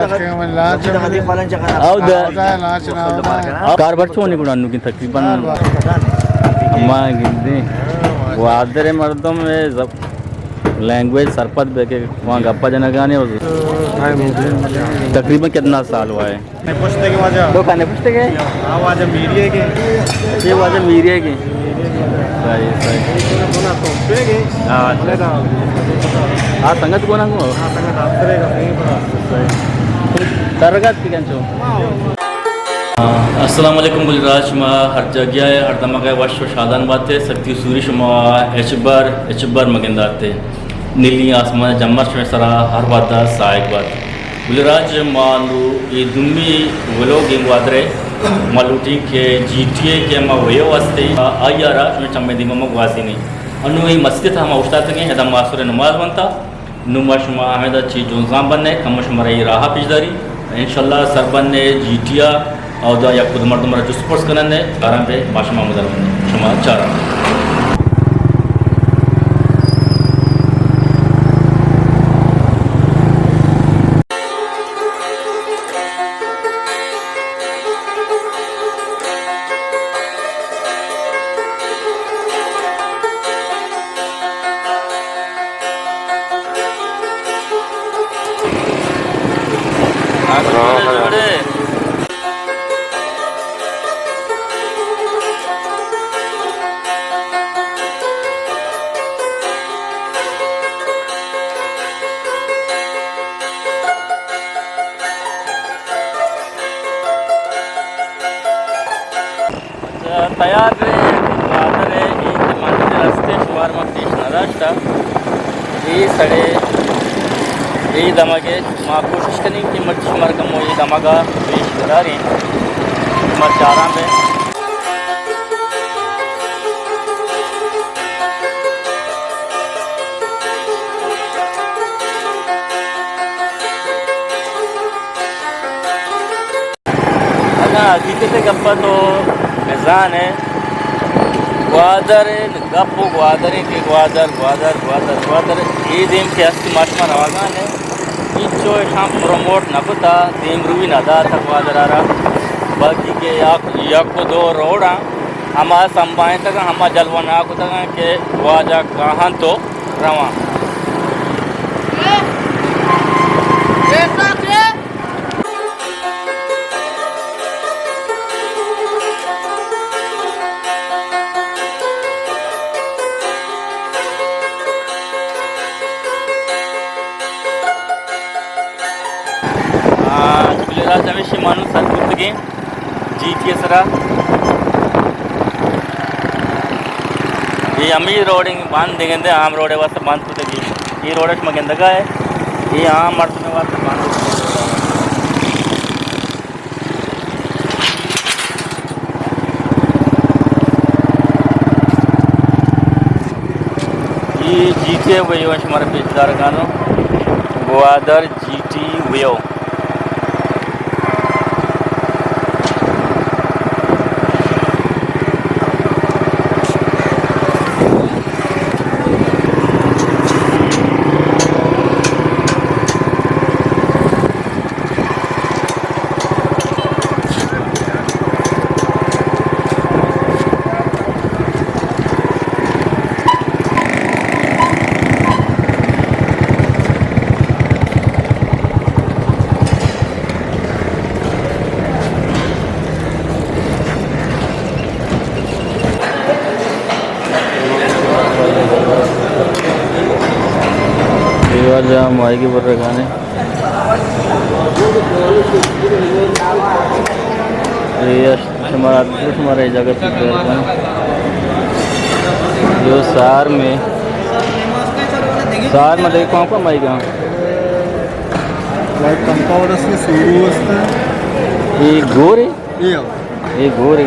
او دا۔ کاربار چون گڑا نوکیں تقریباً۔ اما گندیں گوادر مردم لینگویج سرپد بے کہ وہاں گپا جنگانے۔ تقریباً کتنا سال ہوا ہے؟ پشتے کے واجہ۔ تو کھانے پشتے کے؟ ہاں، واجہ میری ہے کہ؟ یہ واجہ میری ہے کہ؟ صحیح، صحیح۔ ہاں، اچھا۔ ہاں، سنگت کو نا کو؟ ہاں، سنگت آپ کرے گا، صحیح پڑا۔ ترگت کی کنچو؟ السلام علیکم گل راج، شما ہر جگہ ء ہر دمگ ء وش و شادان بات ء، سکتی و سوری شما ہچبر ہچبر مگندات ء، نیلی آسمان ء جمر شمئے سرا ہر وھد ء ساہگ بات۔ گل راج، ما نو اے دومی ولوگ ایں گوادر ء، ما لوٹیں کہ جی ٹی ء کہ ہما ویو است ایں، آئی ء را شمئے چمے دیما ما گوازینیں۔ انو اے مسجد ء ہما اوشتاتگیں، ادا ما عصر ء نماز ونتا۔ نوں ما شما ہمیدا چہ جنزان بنیں، کمو شمارا اے راہ ء پیش داری۔ انشاءاللہ سر بنیں جی ٹی ء، اودا یک دو مردم را جست پرس کنن، چاراں بے ما شما مدر بنیں، شما چاراں۔ تیار رہے، بہادر ہے، اے کہ منزل ہستے شمار ما پیش نہ داشتا۔ اے سڑے، اے دمگے ما کوشش کنیں کہ مرچی شمار کمو اے دمگا پیش بداریں۔ شمار چاراں بے۔ اگاں حقیقت ء گپ ء تو بزان ئے، گوادر ء گپ و گوادر انت کہ گوادر، گوادر، گوادر، گوادر، اے دیم کہ ہستی ما شما روگان ء، اینچو اشاں پروموٹ نہ کتا، دیمروی نہ داتا گوادر ء را، بلکہ کہ یک، یک و دو روڈاں ہما سمبھائینتگ، ہما جلوہ نہ کتگ کہ واجہ کاہن تو رواں۔ آ، گل راج ہمیشی مانو سر کرتگیں۔ جی ٹی ء سرا۔ اے ہمے روڈ انت بند، دگہ اندے عام روڈ ء واسطہ بند کتگی۔ اے روڈ ء شما گندگا ہے، اے عام مردم ء واسطہ بند کتگی۔ اے جی ٹی ء ویو شمارا پیش دارگانو، گوادر جی ٹی ویو۔ دیوال جام ماہیگی برگانے۔ اے اش شمارا، شمارا اے جگہ پیش دارگا۔ جو سار میں، سار میں دیکھو آپ ماہیگا۔ بھائی کمپاور اس میں سورو اس میں۔ یہ گورے؟ یہ ہو۔ اے گورے۔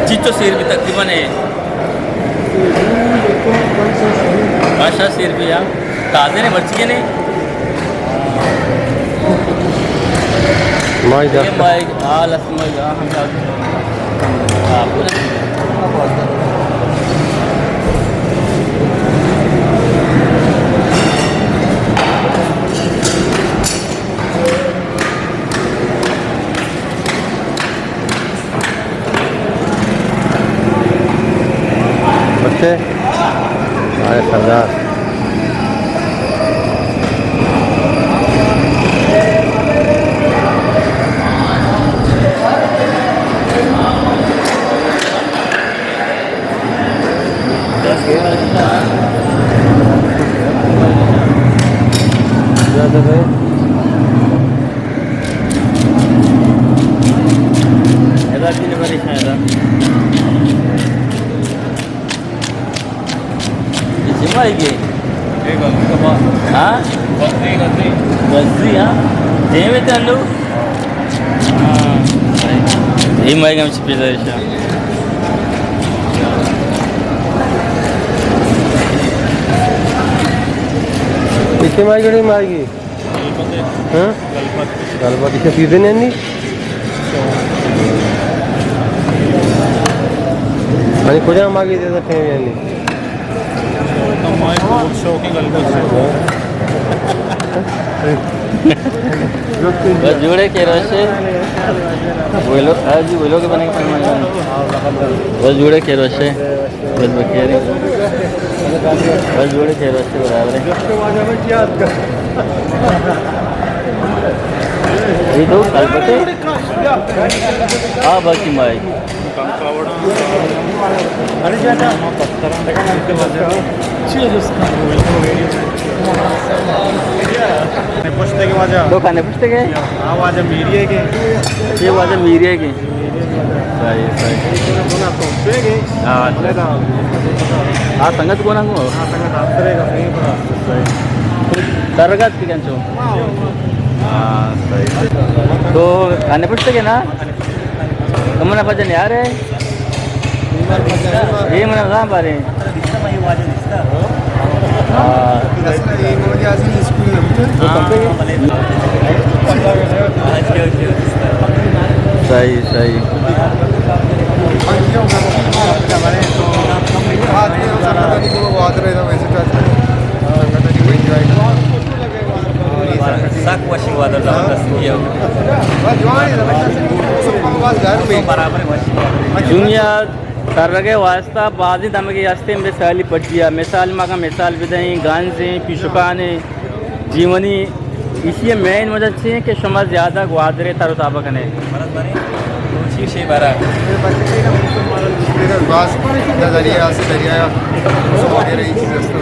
چچو سیر بھی تقریباً ہے۔ پانچ سات سیر بھی ہے۔ تازے نے، مرچی کے نے۔ مائی جا۔ یہ مائی، آ، لس مائی، آ، ہم جا۔ آ، پورا۔ ادا تین بری شاید۔ یہ چی ماہی گے؟ ہاں؟ گزی، ہاں؟ جیمے تے انو؟ ہاں۔ یہ ماہی گے ہم چپی داری شاہ۔ کتنے ماہی گڑی ماہی گے؟ ہاں؟ گل پت۔ گل پت، اس سیزن ہے نہیں؟ ہاں، کجا ماگی دے سکتے ہیں یعنی؟ ہمارے بہت شوقی گل پت ہے۔ بس جوڑے کے روشے۔ ویلو، ہاں جی، ویلو کے بنے کے فرمائے۔ بس جوڑے کے روشے۔ بس بکیرے۔ بس جوڑے کے روشے برابر ہے۔ یہ تو کل پتے۔ ہاں، باقی مائی۔ پشتے کے واجہ۔ تو کھانے پشتے کے؟ ہاں، واجہ میری ہے کے؟ یہ واجہ میری ہے کے؟ صحیح، صحیح۔ ہاں، اچھا۔ ہاں، سنگت کو نا کو؟ ہاں، سنگت آپ کرے گا، صحیح پڑا۔ صحیح۔ ترگت کی کنچو؟ ہاں، صحیح۔ تو کھانے پشتے کے نا؟ کمنا بجن یار ہے۔ یہ من رام بارے۔ ہاں۔ تو کم پہ گئے؟ صحیح، صحیح۔ سک وشی وادر زبردست کیا۔ دنیا ترگ ءِ واستہ بازیں دمگے ہستیں، مثالی پجیا، مثال ما کا مثال بدئیں، گنزیں، پیشکانیں، جیونی، ایشی ءِ مین وجہ چی ایں کہ شما زیادہ گوادر ءِ تر و تابہ کنے؟ چی شے بارا؟ باز دریا است، دریا وغیرہ یہ چیز است۔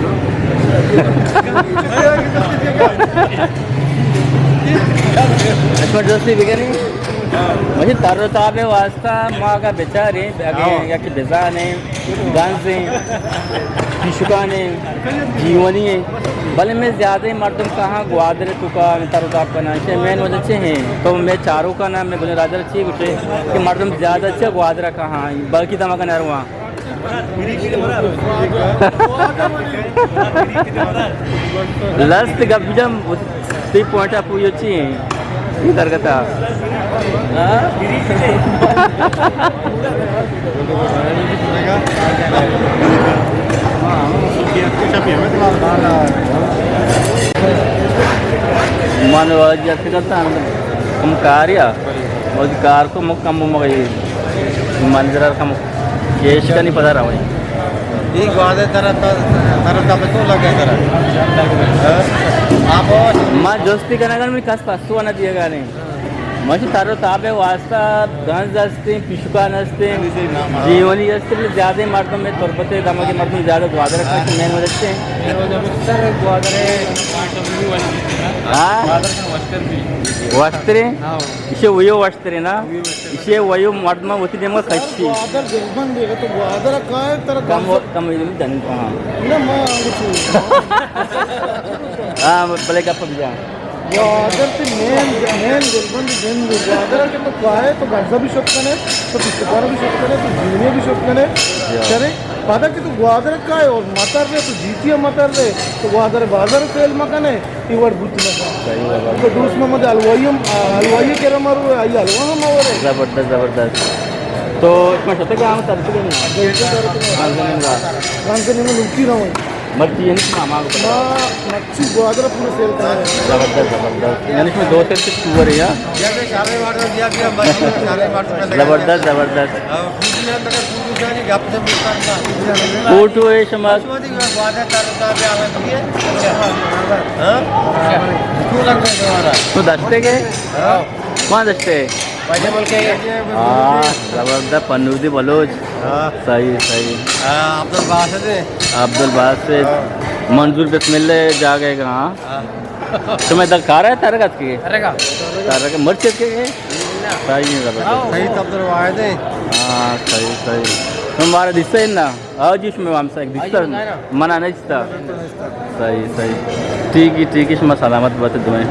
اشما دوستی بکنی؟ مجھے تر و تاب ءِ واستہ ما اگاں بچاریں، اگاں ہاں۔ یک بزانیں، گنزیں، پیشکانیں، جیونی ایں، بلے میں زیادہ مردم کہاں گوادر تو کا تر و تاب کنا، اسے مین وجہ چے ہیں؟ تو میں چاروں کا نام میں گلیں راجر چی گٹے کہ مردم زیادہ چے گوادر کہاں، باقی دماغ نہ رواں۔ لست گپ جم، تی پوائنٹ آف ویو چی ہیں؟ یہ درگتا۔ من واجہ کرتا ہم کاریا، وہ کار کو مکم مگئی منظر کم کیش کنی پدا رویں۔ یہ گوادر طرف، طرف کا تو لگا طرف۔ ہاں؟ آپ اور ما جستی کنگا، من کس پسو نہ دیگا نہیں۔ مچ تر و تاب ءِ واستہ گنز ہستیں، پیشکان ہستیں، جیونی ہستیں، بلے زیادہ مردم میں تربت ءِ دمگ ءِ مردم زیادہ گوادر کا مین وجہ سے۔ ہاں؟ وشتریں؟ اسے ویو وشتریں نا؟ اسے ویو مردم وتی دمگ کشی۔ گوادر دلبند ہے، تو گوادر کائے تر کم و-، کم ویلو جن، ہاں۔ نہ، ما آنگو چو۔ ہاں، بلے گپ بجا۔ گوادر تے مین، مین دلبند جند۔ گوادر کہ تو کائے تو گنزا بھی شت کنے، تو پشتکارا بھی شت کنے، تو جیونی بھی شت کنے۔ یا۔ چرے، پدا کہ تو گوادر کائے اور متر رہے، تو جیتی متر رہے، تو گوادر بازار سیل مکنے۔ ای وڑ بوت نہ کنت۔ صحیح بات۔ تو دوست محمد حلوائی ہم، حلوائی کرا مرو، آئی حلوا ہم اور ہے۔ زبردست، زبردست۔ تو اشما شتے کہ ہم ترتے کہ نہیں؟ بالکل ترتے کہ نہیں۔ گنزنی میں لوٹی نہ ہوئی۔ مرچی یعنی کہ ماما کو پتا۔ ماں مرچی گوادر پورا سیل کرا ہے۔ زبردست، زبردست۔ یعنی کہ دو سے ٹور ہے، ہاں؟ زبردست، زبردست۔ فوٹو ہے شما۔ تو دستے کے؟ کون دستے؟ ہاں، زبردست پنودی بلوچ۔ ہاں۔ صحیح، صحیح۔ ہاں، عبدالباسط ہے۔ عبدالباسط۔ ہاں۔ منظور بسم اللہ جا گئے کہاں؟ ہاں۔ شما دگ کارا ترگ اتکگے؟ ترگ ءَ۔ ترگ ءَ۔ مرچی اتکگے؟ نہ۔ صحیح زبردست۔ صحیح تب در واحد ہے۔ ہاں، صحیح، صحیح۔ شما مارا دیستا ہے نا؟ آؤ جی، شما ہمسائے دیستا؟ آؤ جی، بتائیں نا۔ منا نہیں دیستا۔ صحیح، صحیح۔ ٹھیک ہے، ٹھیک ہے، شما سلامت بات دوئیں۔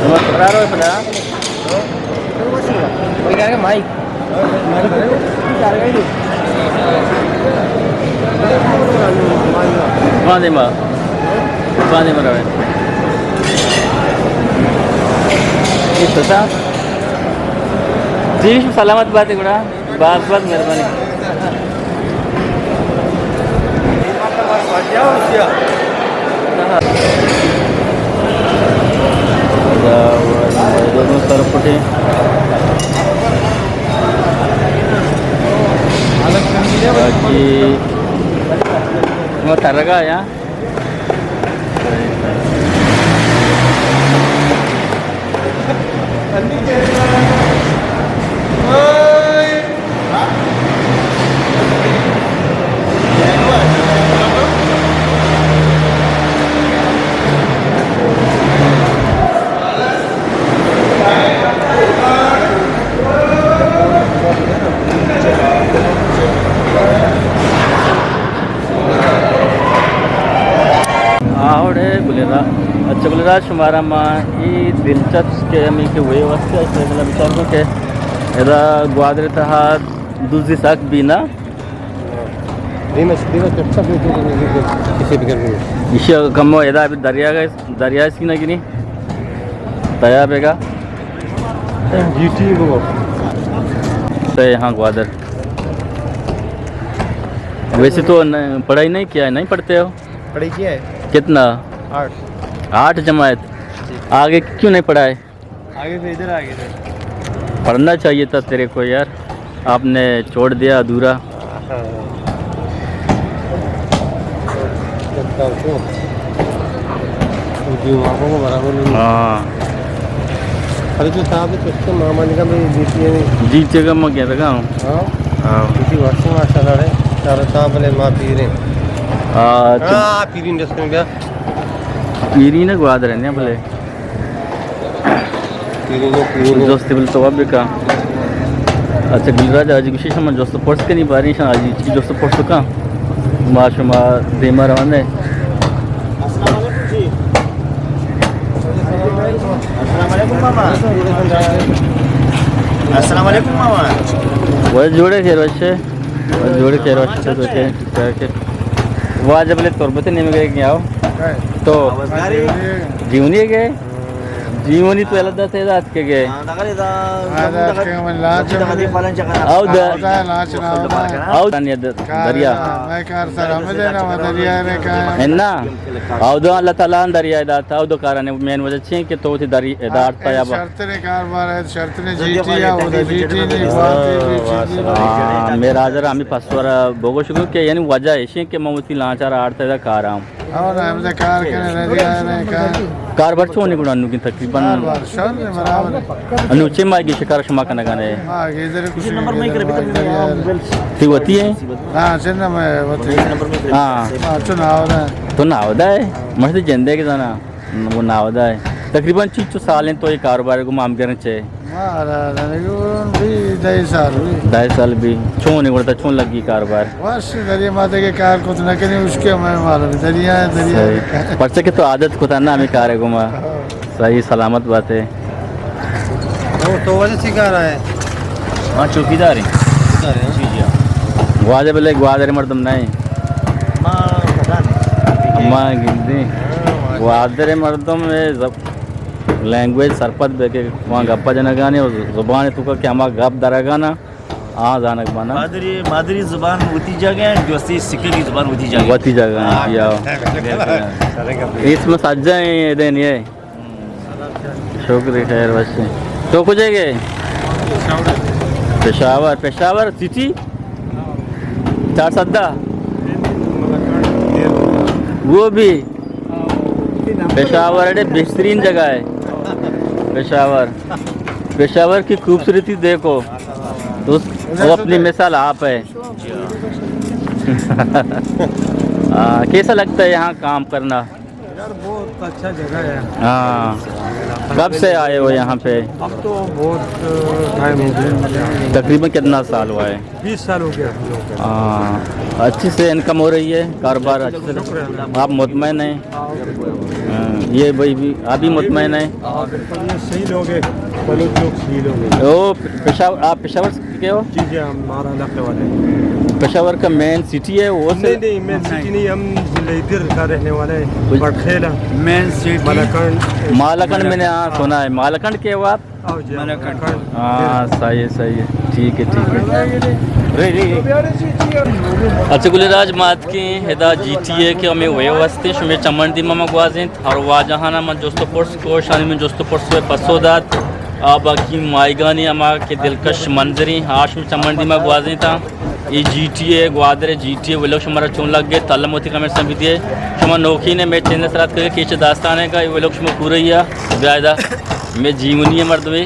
شما قرار ہو پدا؟ باندے ما، باندے ما رویں۔ یہ ستا۔ جی، سلامت بات ہے گڑا۔ باز باز مہربانی۔ باقی ما ترگا یا آوڑے گلرا، اچھا گلرا، شمارا ما ای دلچسپ کہ ہمیں کہ وے واسطے اس طرح بچار کو کہ ادا گوادر تہا دزی سک بینا۔ دیمش، دیمش، اچھا، کسی بکر۔ ایشی کمو ادا بھی دریا گئے، دریا اس کی نہ گنی۔ تیا بیگا۔ جی ٹی کو۔ سے ہاں گوادر۔ ویسے تو ن-، پڑھائی نہیں کیا ہے، نہیں پڑھتے ہو؟ پڑھائی کیا ہے؟ کتنا؟ آٹھ۔ آٹھ جماعت؟ جی۔ آگے کیوں نہیں پڑھا ہے؟ آگے سے ادھر آ گئے تھے۔ پڑھنا چاہیے تھا تیرے کو یار، آپ نے چھوڑ دیا ادھورا۔ ہاں۔ ارے تو صاحب تو اس کے ماما نے کہا، "میں دیتی ہے نہیں۔" جی، جگہ میں کیا لگا ہوں۔ ہاں۔ ہاں۔ اسی واسطے ماشاءاللہ ہے۔ چاروں صاحب نے ماں پی رہے ہیں۔ ہاں، تو ہاں، پی رہی انڈسٹری میں کیا؟ پی رہی نا گوادر ہے نا بولے۔ دوست بل تو اب کا۔ اچھا، گلراج آجی گوشی شما جست پرس کنی باریں شان آجی چی جست پرس کا۔ ما شما دیما روان ہے۔ السلام علیکم ماما۔ السلام علیکم ماما۔ وہ جوڑے خیر وشے۔ وہ جوڑے خیر وشے تو کہ واجب لے تربت نیمگے گیا ہو۔ تو جیونی ہے کہ؟ جیونی تو الگ دس ہے، دس کے گئے۔ او دا۔ او دا۔ دریا۔ انا۔ او دا اللہ تعالی دریا دات، او دا کارانی مین وجہ چین کہ تو تی داری دار پیا با۔ شرط نے کاروبار ہے، شرط نے جی ٹی یا، او دا جی ٹی نے بات ہے، جی ٹی نے۔ ہاں، میرا حاضر ہمیں پسورا بگوش کو کہ یعنی وجہ ایشی کہ من وتی لانچار آڑتا دا کارام۔ اور ہم دا کار کرنے لگا ہے، کار۔ کار بر چون گڑا انو کی تقریباً۔ کار بر شر نے برابر۔ انو چے مائی گی شکار شما کنگا نے؟ ہاں، یہ ادھر کچھ نمبر میں کرے۔ تی وتی ہے؟ ہاں، چن میں وتی۔ ہاں۔ ہاں، چن آودا ہے۔ تو نہ آودا ہے؟ مشتی جندے کے زانا۔ وہ ناودا ہے۔ تقریباً چیچو سال ہیں تو یہ کاروبار کو مام کرن چے؟ مارا نگون بھی دہ سال بھی۔ دہ سال بھی۔ چون ہے گڑتا چون لگی کاروبار؟ بس دریا ماتے کے کار کو تو نہ کریں، اس کے میں مارا بھی دریا ہے، دریا ہے۔ صحیح۔ پرچہ کہ تو عادت کو تھا نا ہمیں کار ہے گما۔ ہاں۔ صحیح، سلامت بات ہے۔ تو، تو وجہ سے کار ہے؟ ہاں، چوکیدار ہیں۔ چوکیدار ہیں۔ جی، جی، ہاں۔ گوادر بلے، گوادر مردم نہیں۔ ما پتہ نہیں۔ ما گندی۔ ہاں، گوادر مردم اے زب-، لینگویج سرپد بے کہ وہاں گپا جنگانے اور زبان تو کا کہ ہما گپ درگانا، آ زانگ بانا۔ مادری، مادری زبان وتی جگہ ہے، دوستی سکے کی زبان وتی جگہ ہے۔ وتی جگہ ہے، ہاں۔ جی، آؤ۔ بالکل۔ اس میں سجا ہیں، یہ دین یہ۔ شکر خیر وشیں۔ تو کجے گئے؟ پشاور۔ پشاور سٹی؟ چار سدہ؟ وہ بھی۔ پشاور اڑے بہترین جگہ ہے۔ پشاور۔ پشاور کی خوبصورتی دیکھو۔ تو وہ اپنی مثال آپ ہے۔ हाँ, कैसा लगता है यहाँ काम करना? यार, बहुत अच्छा जगह है। हाँ। कब से आए हो यहाँ पे? हम तो बहुत टाइम हो गया। तकरीबन कितना साल हुआ है? बीस साल हो गया हम लोग को। हाँ, अच्छी से इनकम हो रही है, कारोबार अच्छे से, शुक्र है। आप मुतमईन हैं? हाँ, बिल्कुल। हाँ, ये भाई भी, आप भी मुतमईन हैं? हाँ, बिल्कुल, ये सही लोग हैं, बलूच लोग सही लोग हैं। ओ, पेशावर, आप पेशावर से के हो? जी, जी, हम बारां इलाके वाले हैं। पेशावर का मेन सिटी है, वो से नहीं, नहीं, मेन सिटी नहीं, हम इधर का रहने वाले हैं, कुछ बटखेल है। Main city. मालाकंड। मालाकंड मैंने, हाँ, हाँ। सुना है। मालाकंड के हो आप? आओ जी, आओ, मालाकंड। मालाकंड। हाँ, सही है, सही है। ठीक है, ठीक है। रे, रे, रे। अच्छा, गुलराज, मात की हदा जीटीए के हमें वे वास्ते, हमें चमन दी मामा ग्वाजें। ہر واجہانا من جست و پرس کو، شانی من جست و پرس و پسو دات۔ آ باقی مائیگانی ہما کہ دلکش منظری، ہاش من چمن دیما گوازینتا۔ A G T A, Gwadar G T A, ولوگ شمارا چون لگ گئے، تلم ہوتی کمنٹس میں دیے۔ شما نوکین ہے، میں چینل سرات کرے، کیچ داستان ہے کا، اے ولوگ شما پورا ہی ہے، بیایدہ میں جیونی ہے مردمے۔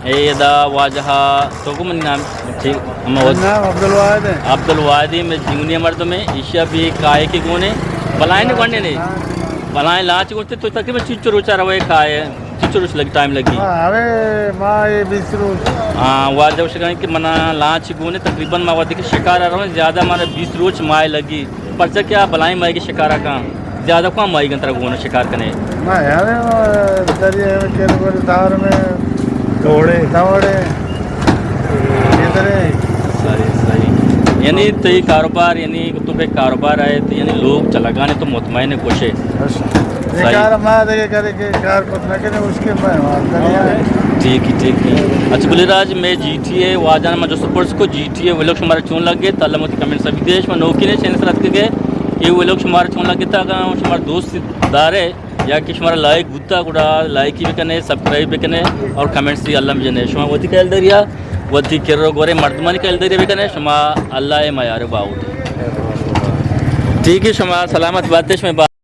اے دا واجہ، تو کو من نام، ٹھیک، ہم نام عبدالواحد ہے۔ عبدالواحد ہے، میں جیونی ہے مردمے، ایشیا بھی کائے کے گونے، بلائیں گونڈے نے، بلائیں لانچ گوشتے تو تقریباً چنچو روچا روے کائے، چنچو روچ لگی، ٹائم لگی؟ ہاں، اوے ما یہ بیس روچ۔ ہاں، واجہ شکان کہ منا لانچ گونے تقریباً ما وقت کہ شکار رہا ہوں، زیادہ مارا بیس روچ مائے لگی۔ پرچہ کیا بلائیں مائے کے شکارا کاں؟ زیادہ کم مائے گن ترا گونا شکار کنے؟ ما یار، دریا کے دار میں دوڑے۔ دوڑے۔ ادھر ہے۔ صحیح، صحیح۔ یعنی تئی کاروبار، یعنی تو پہ کاروبار آئے تو یعنی لوگ چلگانے تو مطمئن ہے، خوش ہے۔ بس۔ صحیح۔ بیکار ما دے کرے کہ کار کت نہ کرے، اس کے میں دریا ہے۔ ٹھیک ہے، ٹھیک ہے۔ اچھا، بلے راج، میں جی ٹی اے واجان میں جو سپورٹس کو جی ٹی اے ولوگ شمارا چون لگ گئے، تعلم ہوتی کمنٹ سبھی دیش، میں نوکی نے چینل سرات کے گئے، یہ ولوگ شمارا چون لگ گئے تھا، اگر شمارا دوست دار ہے، یا کہ شمارا لائک بوتا گڑا لائک ہی بکنے، سبسکرائب بکنے اور کمنٹس ہی الم جنے۔ شما وتی کہل دریا، وتی کر و گورے مردمانی کہل دریا بکنے، شما اللہ اے میار باوٹ۔ ٹھیک ہے، شما سلامت باتے، شما